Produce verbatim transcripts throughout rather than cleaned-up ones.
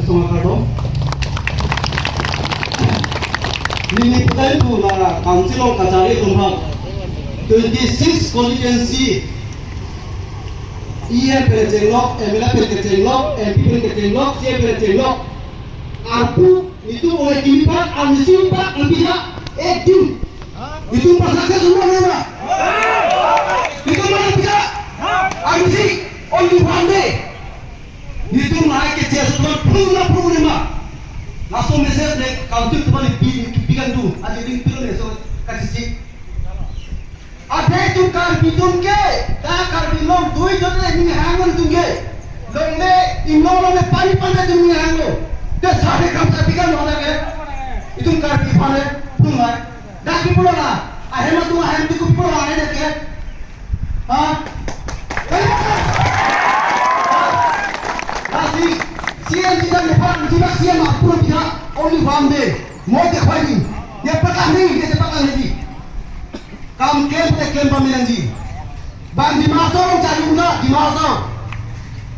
Song kardom. Nini putaipu la council along kachari atum aphan twenty six constituency E M pen kechenglok, M L A pen kechenglok, M P pen kechenglok, C M pen kechenglok. Arpu nitum oi kini pak, ang isi pak, ang pisa, ek din. Nitum pa success huma na? Nitum pa pisa, ang isi, only one day. Nitum lahai ke chest pun na pun ma. Laso message le council atum aphan pi, pi kan do. Aji ding pilo le so kachisi. Ade itum Karbi atum ke, ta Karbi Anglong dui jote ning hang itum ke. Longle, Imlong longle pani pani itum ning hanglo. Te sare kam sa pi kan lo ke. Itum Karbi aphan le, pun ma. Dak pi pulo la. Ahem atum ahem tu pi pulo la ne ke. Ha? Lasi, C M tidak lepas, tidak C M apa tidak, only one day. Mau dia kawin. Dia pegang ni, dia pegang ni. Kam klem, dia klem pamilang ji. Bang Dima Hasao, cari enggak, Dima Hasao.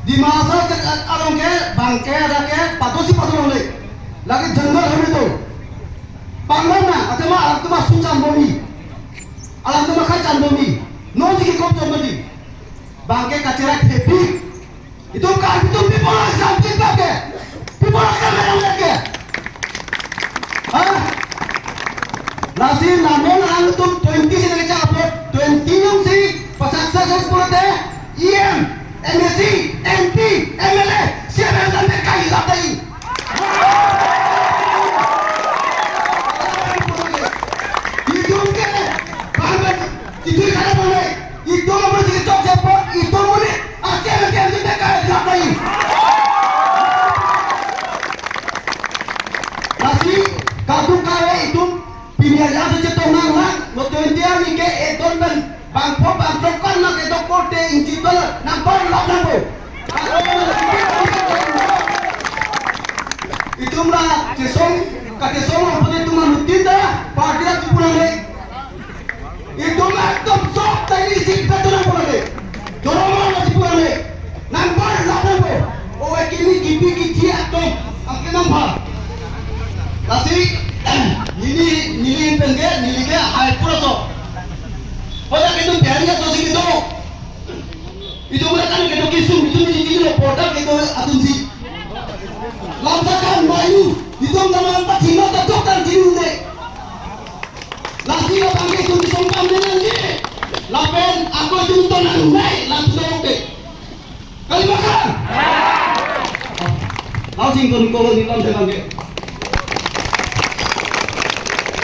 Dima Hasao ke, along ke, bang ke, ada ke, patuh si patuh le. Lagi jungle kami tu. Panglang na, atama, atama suchan bomi. Alam tu makan chan bomi. Non si kikop chan bomi. Bang ke kacherak happy. Itum kan itum people exam kita ke. People exam yang ke. Hah? Lasi namun ang itum twenty sini kecak upload. Twenty yung si pa-success pulote E M, M A C, M P, M L A, siapa yang sampai kai sampai. Itum ke, bahkan itu di sana boleh. Itum apa sih cok cepot, itum boleh. Asia yang dia kita kai sampai. Lasi, kadung kare itum, pini aja sih cetong nang lang, lo twenty ani ke, eh, ton dan, bangpho bangpho kan na ke doktor te inji tol, nang kon lak nang bo. Itum la, chesong, kachesong, apa itum manutin dah, party la tu pulang le. Itum ekdom sok tadi si betul apa lagi? Dorong apa si pulang le? Nang bar lah nang bo. Oh, kini kipi kici atum. Angke nang bar. Lasi, nini, nini pen ke, nini ke, hai pura sok. Pada itum biar dia tosi gitu. Itum mereka ni kedo kisum, itum ni kilo portal kedo atum si. Lamsa kan mayu, itum nama empat sima tak tok kan kini ne. Lasi la bangke itum songkam dengan ni. Lapen aku itum tonang nai, langsung dong te. Kalimakan. Langsung turun kolon di lam saya bangke.